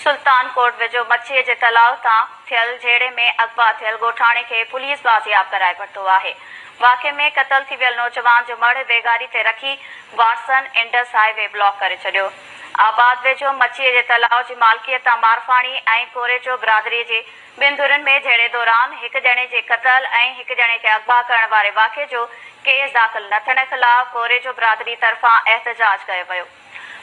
سلطان ڪوٽ ويجهو مڇيء جي تلاء تان ٿيل جهيڙي ۾ اغوا ٿيل ڳوٺاڻي کي پوليس بازياب ڪرائي ورتو آهي. واقعي ۾ قتل ٿي ويل نوجوان جو مڙهه بيگاري تي رکي وارثن انڊس هاء وي بلاڪ ڪري ڇڏيو. آباد ويجهو مڇيء جي تلاء جي مالڪيء تان مارفاڻي ۽ ڪوريجو برادري جي ٻن ڌرين ۾ جهيڙي دوران هڪ ڄڻي جي قتل ۽ هڪ ڄڻي کي اغوا ڪرڻ واري واقعي جو ڪيس داخل نه ٿيڻ خلاف ڪوريجو برادري طرفان احتجاج ڪيو ويو.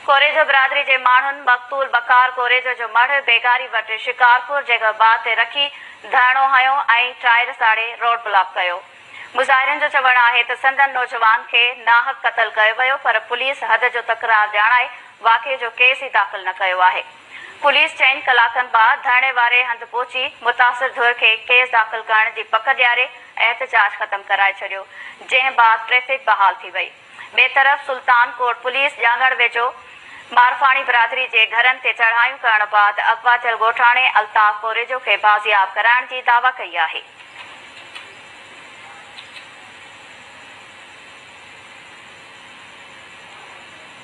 ڪوريجو برادري جي ماڻهن مقتول بقار ڪوريجو جو مڙهه بيگاري وٽ شڪارپور جيڪب آباد تي رکي ڌرڻو هنيو ۽ ٽائر ساڙي روڊ بلاڪ ڪيو. مظاهرين جو چوڻ آهي ته سندن نوجوان کي ناحق قتل ڪيو ويو پر پوليس حد جو تڪرار ڄاڻائي واقعي جو ڪيس ئي داخل نه ڪيو آهي. پوليس چئن ڪلاڪن بعد ڌرڻي واري هنڌ پهچي متاثر ڌر کي ڪيس داخل ڪرڻ جي پڪ ڏياري احتجاج ختم ڪرائي ڇڏيو جنهن بعد ٽريفڪ بحال ٿي وئي. ٻئي طرف سلطان ڪوٽ پوليس ڄاڱڙ ويجهو مارفاڻي برادري جي گهرن تي چڙهايون ڪرڻ بعد اغوا ٿيل ڳوٺاڻي الطاف ڪوريجو کي بازياب ڪرائڻ جي دعويٰ ڪئي آهي.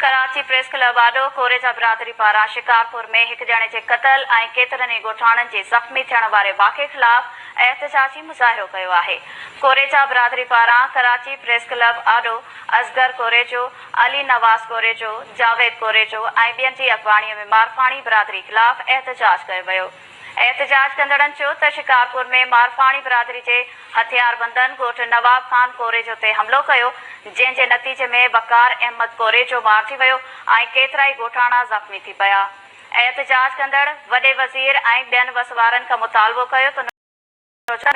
ڪراچي پريس ڪلب آڏو ڪوريجا برادري پاران شڪارپور ۾ هڪ ڄڻي جي قتل ۽ ڪيترن ئي ڳوٺاڻن جي زخمي ٿيڻ واري واقعي خلاف احتجاجي مظاهرو ڪيو آهي. ڪوريجا برادري پاران ڪراچي پريس ڪلب آڏو اصغر ڪوريجو، علي نواز ڪوريجو، جاويد ڪوريجو ۽ ٻين جي اڳواڻي ۾ مارفاڻي برادري خلاف احتجاج ڪيو ويو. احتجاج ڪندڙن چيو ته شڪارپور ۾ مارفاڻي برادري جي هٿياربندن ڳوٺ نواب خان ڪوريجو تي حملو ڪيو، جنهن جي نتيجي ۾ وقار احمد ڪوريجو مارجي ويو ۽ ڪيترائي ڳوٺاڻا زخمي ٿي پيا. احتجاج ڪندڙ وڏي وزير ۽ ٻين وس وارن کان مطالبو ڪيو ته.